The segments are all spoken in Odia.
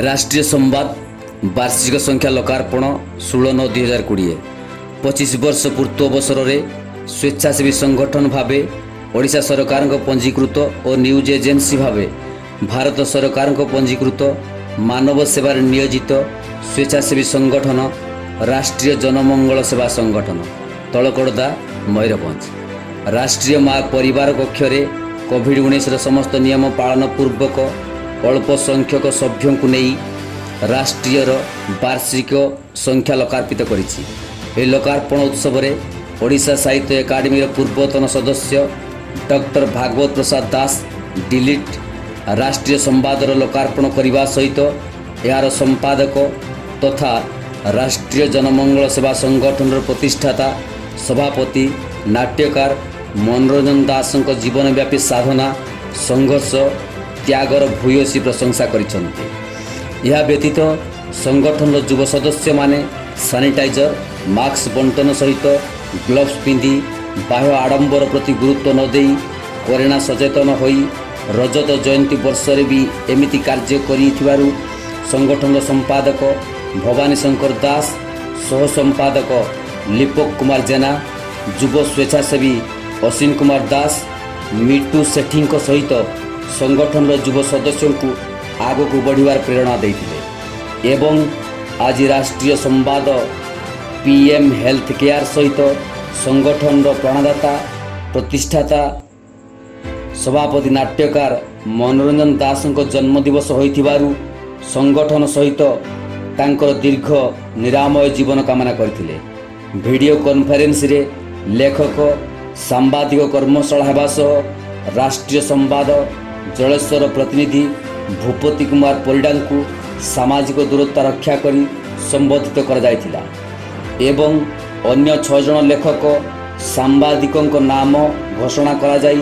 ରାଷ୍ଟ୍ରୀୟ ସମ୍ବାଦ ବାର୍ଷିକ ସଂଖ୍ୟା ଲୋକାର୍ପଣ 16/9/2020। 25 ବର୍ଷ ପୂର୍ତ୍ତ ଅବସରରେ ସ୍ୱେଚ୍ଛାସେବୀ ସଂଗଠନ ଭାବେ ଓଡ଼ିଶା ସରକାରଙ୍କ ପଞ୍ଜୀକୃତ ଓ ନ୍ୟୁଜ୍ ଏଜେନ୍ସି ଭାବେ ଭାରତ ସରକାରଙ୍କ ପଞ୍ଜୀକୃତ ମାନବ ସେବାରେ ନିୟୋଜିତ ସ୍ୱେଚ୍ଛାସେବୀ ସଂଗଠନ ରାଷ୍ଟ୍ରୀୟ ଜନମଙ୍ଗଳ ସେବା ସଂଗଠନ, ତଳକୋଡ଼ଦା, ମୟୂରଭଞ୍ଜ, ରାଷ୍ଟ୍ରୀୟ ମା ପରିବାର କକ୍ଷରେ କୋଭିଡ଼ 19ର ସମସ୍ତ ନିୟମ ପାଳନ ପୂର୍ବକ ଅଳ୍ପ ସଂଖ୍ୟକ ସଭ୍ୟଙ୍କୁ ନେଇ ରାଷ୍ଟ୍ରୀୟର ବାର୍ଷିକ ସଂଖ୍ୟା ଲୋକାର୍ପିତ କରିଛି। ଏହି ଲୋକାର୍ପଣ ଉତ୍ସବରେ ଓଡ଼ିଶା ସାହିତ୍ୟ ଏକାଡେମୀର ପୂର୍ବତନ ସଦସ୍ୟ ଡକ୍ଟର ଭାଗବତ ପ୍ରସାଦ ଦାସ ଡିଲିଟ୍ ରାଷ୍ଟ୍ରୀୟ ସମ୍ବାଦର ଲୋକାର୍ପଣ କରିବା ସହିତ ଏହାର ସମ୍ପାଦକ ତଥା ରାଷ୍ଟ୍ରୀୟ ଜନମଙ୍ଗଳ ସେବା ସଂଗଠନର ପ୍ରତିଷ୍ଠାତା ସଭାପତି ନାଟ୍ୟକାର ମନୋରଞ୍ଜନ ଦାସଙ୍କ ଜୀବନବ୍ୟାପୀ ସାଧନା, ସଂଘର୍ଷ, ତ୍ୟାଗର ଭୂୟସୀ ପ୍ରଶଂସା କରିଛନ୍ତି। ଏହା ବ୍ୟତୀତ ସଂଗଠନର ଯୁବ ସଦସ୍ୟମାନେ ସାନିଟାଇଜର, ମାସ୍କ ବଣ୍ଟନ ସହିତ ଗ୍ଲୋଭ୍ସ ପିନ୍ଧି ବାହ୍ୟ ଆଡ଼ମ୍ବର ପ୍ରତି ଗୁରୁତ୍ୱ ନ ଦେଇ କରୋନା ସଚେତନ ହୋଇ ରଜତ ଜୟନ୍ତୀ ବର୍ଷରେ ବି ଏମିତି କାର୍ଯ୍ୟ କରିଥିବାରୁ ସଂଗଠନର ସମ୍ପାଦକ ଭବାନୀ ଶଙ୍କର ଦାସ, ସହ ସମ୍ପାଦକ ଲିପକ କୁମାର ଜେନା, ଯୁବ ସ୍ୱେଚ୍ଛାସେବୀ ଅଶ୍ୱିନ କୁମାର ଦାସ, ମିଟୁ ସେଠୀଙ୍କ ସହିତ ସଂଗଠନର ଯୁବ ସଦସ୍ୟଙ୍କୁ ଆଗକୁ ବଢ଼ିବାର ପ୍ରେରଣା ଦେଇଥିଲେ। ଏବଂ ଆଜି ରାଷ୍ଟ୍ରୀୟ ସମ୍ବାଦ ପିଏମ୍ ହେଲ୍ଥ କେୟାର ସହିତ ସଂଗଠନର ପ୍ରାଣଦାତା, ପ୍ରତିଷ୍ଠାତା ସଭାପତି ନାଟ୍ୟକାର ମନୋରଞ୍ଜନ ଦାସଙ୍କ ଜନ୍ମଦିବସ ହୋଇଥିବାରୁ ସଂଗଠନ ସହିତ ତାଙ୍କର ଦୀର୍ଘ ନିରାମୟ ଜୀବନ କାମନା କରିଥିଲେ। ଭିଡ଼ିଓ କନଫରେନ୍ସରେ ଲେଖକ ସାମ୍ବାଦିକ କର୍ମଶାଳା ହେବା ସହ ରାଷ୍ଟ୍ରୀୟ ସମ୍ବାଦ ଜଳେଶ୍ୱର ପ୍ରତିନିଧି ଭୂପତି କୁମାର ପରିଡ଼ାଙ୍କୁ ସାମାଜିକ ଦୂରତା ରକ୍ଷା କରି ସମ୍ବୋଧିତ କରାଯାଇଥିଲା ଏବଂ ଅନ୍ୟ ଛଅ ଜଣ ଲେଖକ ସାମ୍ବାଦିକଙ୍କ ନାମ ଘୋଷଣା କରାଯାଇ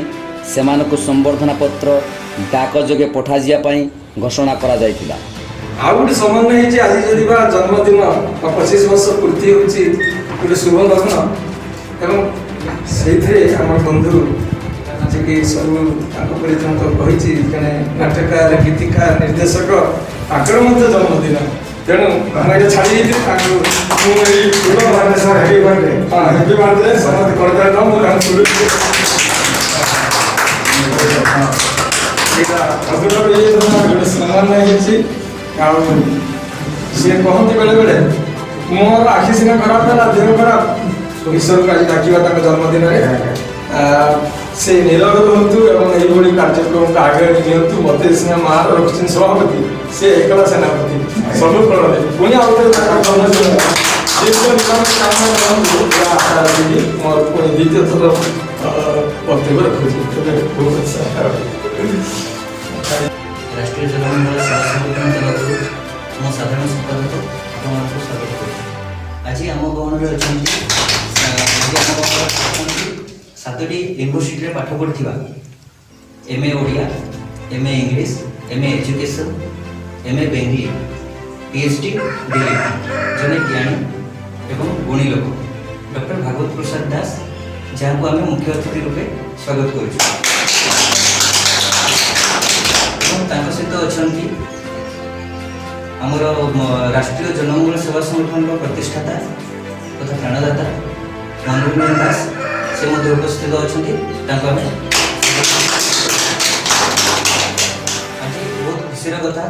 ସେମାନଙ୍କୁ ସମ୍ବର୍ଦ୍ଧନା ପତ୍ର ଡାକ ଯୋଗେ ପଠାଯିବା ପାଇଁ ଘୋଷଣା କରାଯାଇଥିଲା। ଆଉ ଗୋଟେ ସମନ୍ୱୟ ହେଇଛି। ଆଜି ଯଦି ବା ଜନ୍ମଦିନ ବା 25 ବର୍ଷ ପୂର୍ତ୍ତି ହେଉଛି, ଗୋଟେ ଶୁଭ ଲଗ୍ନ ଏବଂ ସେଇଥିରେ ଆମର ବନ୍ଧୁ ଯିଏକି ସବୁ ତାଙ୍କ ପରିଚୟ ତ କହିଛି, ଜଣେ ନାଟ୍ୟକାର, ଗୀତିକାର, ନିର୍ଦ୍ଦେଶକ, ତାଙ୍କର ମଧ୍ୟ ଜନ୍ମଦିନ। ତେଣୁ ଆମେ ଏଇଟା ଛାଡ଼ି ଦେଇଥିଲି ତାଙ୍କୁ। ମୁଁ ଏଇ ଫୁଲ ମାନେ ସାର୍, ହ୍ୟାପି ବର୍ଥଡେ। ହଁ, ହ୍ୟାପି ବର୍ଥଡେ। ସମସ୍ତେ କରିଦେଲେ ମୁଁ ତାଙ୍କୁ ଫୁଲ, ହଁ, ଏଇଟା ଭଦ୍ରକ ଇଏ ଗୋଟେ ସମନ୍ୱୟ ହେଇଛି। ଆଉ ସିଏ କହନ୍ତି ବେଳେ ବେଳେ, ମୋର ଆଖି ସିନା ଖରାପ ହେଲା, ଦେହ ଖରାପ, ଈଶ୍ୱରକୁ ଆଜି ଡାକିବା ତାଙ୍କ ଜନ୍ମଦିନରେ ସେ ନିରୋଗ ରୁହନ୍ତୁ ଏବଂ ଏଇଭଳି କାର୍ଯ୍ୟକ୍ରମକୁ ଆଗରେ ନିଅନ୍ତୁ। ମତେ ସିନା ମା ରଖିଛନ୍ତି ସଭାପତି, ସେ ଏକଲା ସେନାପତି, ସବୁ କରନ୍ତି। ପୁଣି ଆଉ ଥରେ ତାଙ୍କ ଜନ୍ମଦିନ ଦୀର୍ଘ ନିରାମୟ କାମନା କରନ୍ତୁ, ଏହା ଆଶା ରଖିକି ମୋର ପୁଣି ଦ୍ୱିତୀୟ ଥର ବକ୍ତବ୍ୟ ରଖୁଛି। ତେବେ ବହୁତ ରାଷ୍ଟ୍ରୀୟ ଜନମଙ୍ଗଳ ସେବା ସଂଗଠନ ତରଫରୁ ମୁଁ ସାଧାରଣ ସମ୍ପାଦକ ଆପଣମାନଙ୍କୁ ସ୍ୱାଗତ କରୁଛି। ଆଜି ଆମ ଗହଣରେ ଅଛନ୍ତି, ଆଜି ଆମ ଗହଣରେ ଅଛନ୍ତି ସାତଟି ୟୁନିଭର୍ସିଟିରେ ପାଠ ପଢ଼ିଥିବା M A Odia, M A English, M A Education, M A Bengali, PhD D Litt, ଜଣେ ଜ୍ଞାନୀ ଏବଂ ଗୁଣୀ ଲୋକ ଡକ୍ଟର ଭାଗବତ ପ୍ରସାଦ ଦାସ, ଯାହାକୁ ଆମେ ମୁଖ୍ୟ ଅତିଥି ରୂପେ ସ୍ୱାଗତ କରୁଛୁ। ଏବଂ ତାଙ୍କ ସହିତ ଅଛନ୍ତି ଆମର ରାଷ୍ଟ୍ରୀୟ ଜନମଙ୍ଗଳ ସେବା ସଂଗଠନର ପ୍ରତିଷ୍ଠାତା ତଥା ପ୍ରାଣଦାତା ମନୋରଞ୍ଜନ ଦାସ, ସେ ମଧ୍ୟ ଉପସ୍ଥିତ ଅଛନ୍ତି। ତାଙ୍କୁ ଆମେ ଆଜି ବହୁତ ଖୁସିର କଥା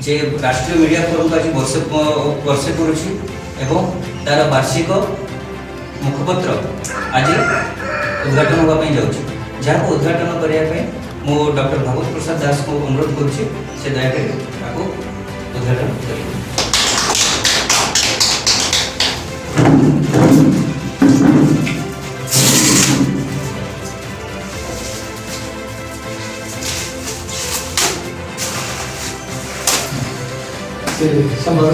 ଯେ ରାଷ୍ଟ୍ରୀୟ ମିଡ଼ିଆ ଫୋରମକୁ ଆଜି ବର୍ଷେ ପୁରୁଛି ଏବଂ ତାର ବାର୍ଷିକ ମୁଖପତ୍ର ଆଜି ଉଦ୍ଘାଟନ ହେବା ପାଇଁ ଯାଉଛି, ଯାହାକୁ ଉଦ୍ଘାଟନ କରିବା ପାଇଁ ମୁଁ ଡକ୍ଟର ଭାଗବତ ପ୍ରସାଦ ଦାସଙ୍କୁ ଅନୁରୋଧ କରୁଛି, ସେ ଦୟାକରି ତାକୁ ଉଦ୍ଘାଟନ କରିବେ। ସେ ସମ୍ବାଦ।